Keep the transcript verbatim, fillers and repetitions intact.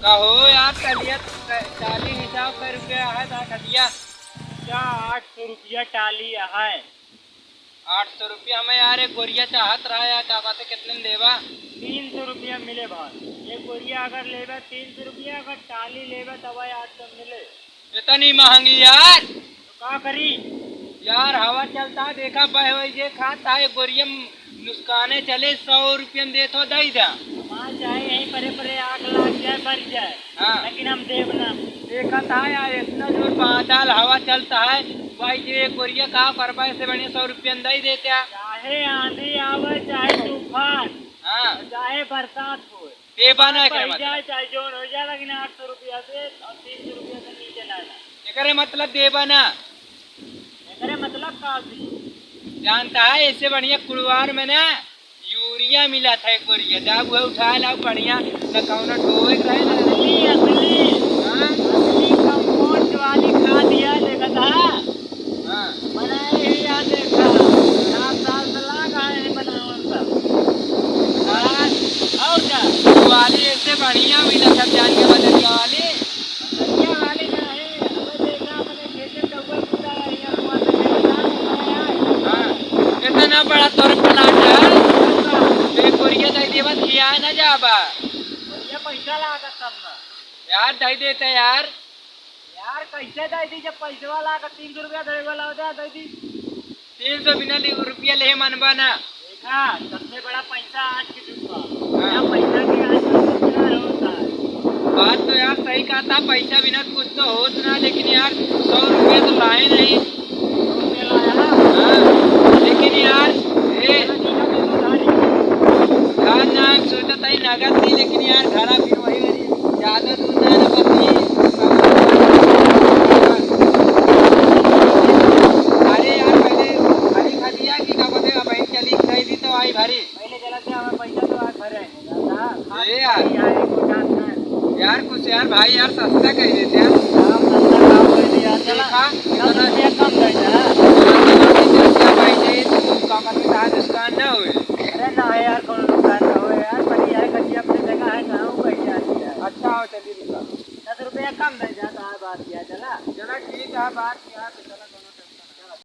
का हो यार, टलिया, टाली हिसाब कै रुपया है ता टलिया? क्या आठ सौ रुपया टाली है। आठ सौ रुपया? हमें यार एक गोरिया चाहत रहा यार, का बात है, कितने में देबा? तीन सौ रुपया मिले भाई। एक गोरिया अगर लेबे तीन सौ रुपया, अगर टाली लेबे तब आठ सौ मिले। इतनी महंगी यार? तो का करी? यार, हवा चलता, देखा बह वही जे खाता है, गोरियम नुस्काने चले, सौ रुपयन देत हो, दई दा। हमार चाहे यहीं परे परे आग लाग जाए, बर जाए, हाँ। लेकिन हम देब ना। देखा था यार, इतना जोर बादल हवा चलता है, भाई जे गोरिया का करबा, इससे बढ़िया सौ रुपयन दई देते हैं। चाहे आंधी आवे, चाहे तूफान, हाँ। चाहे बरसात हो, देबा ना, एकरे मतलब। जाए, चाहे जौन हो जाए, लेकिन आठ सौ रुपया से और तीन सौ रुपया से नीचे ना जाए। एकरे मतलब देबा ना। एकरे मतलब का होती? जानता है, इससे बढ़िया कुड़वार में ना यूरिया मिला था एक बोरिया, जाब वह उठा लाओ बढ़िया, न कौनो ढोवे के रहे ना। असली, असली, हाँ? असली कंपाउंड वाली खाद दिया, देखा था? हाँ। बनाए ही याद देखा, सात साल से लाग आए हैं बनावन सब। हाँ, और का? वाली ऐसे बढ़िया मिला था, जान के बजरिया वाली। बजरिया वाली ना है, हमें देखा, अपने खेते में डब्बा कुत्ता रही है, हुआ तो देखा था, हाँ। इतना बड़ा तोर प्लाट है, एक बोरिया दे देवा, खिया ना जाबा। बोरिया पैसा लागत सब ना। यार, दे देते यार। यार, कैसे दे दी जब पैसवा ला के तीन सौ रुपया देवे वाला हो जाए, दे दी। तीन सौ बिना ले, रुपया ले मनबा ना। देखा, सबसे बड़ा पैसा आज के युग का। हाँ। बिना पैसा के आज का कुछ ना होता है। बात तो यार सही कहा था, पैसा बिना कुछ तो होत ना, लेकिन यार, सौ रुपया तो लाए नहीं। सौ रुपया लाया? हाँ, लेकिन यार, ए, चलो ठीक है, मैं तो उधारी। यार ना, हम सोचा था ही नगद थी, लेकिन यार, घर आ फिर वही वाली। ज्यादा दूर ना, ना, बस ये। अरे यार, पहले भारी खा दिया कि का बोलते हैं, अब चली गई थी तो आई भारी। पहले चला गया, हमें पैसा तो आज भरे हैं, ज्यादा। ए यार। यहाँ एक उठान है। यार, कुछ यार, भाई यार, सस्ता कर देते हैं। आप सस्ता काम कर दिया, चला। देखा, चला, चला। रुपया कम दे दे, हाँ। क्या भाई, ये तो कम में कहा नुकसान ना होए। अरे ना यार, कोनो नुकसान ना होए यार, पर ये है कि अपने जगह है, कहाँ हो गई यार। अच्छा, हो, चलिए, रुका। दस रुपया कम दे जाता है, बात किया, चला। चला, ठीक है, बात किया, तो चला।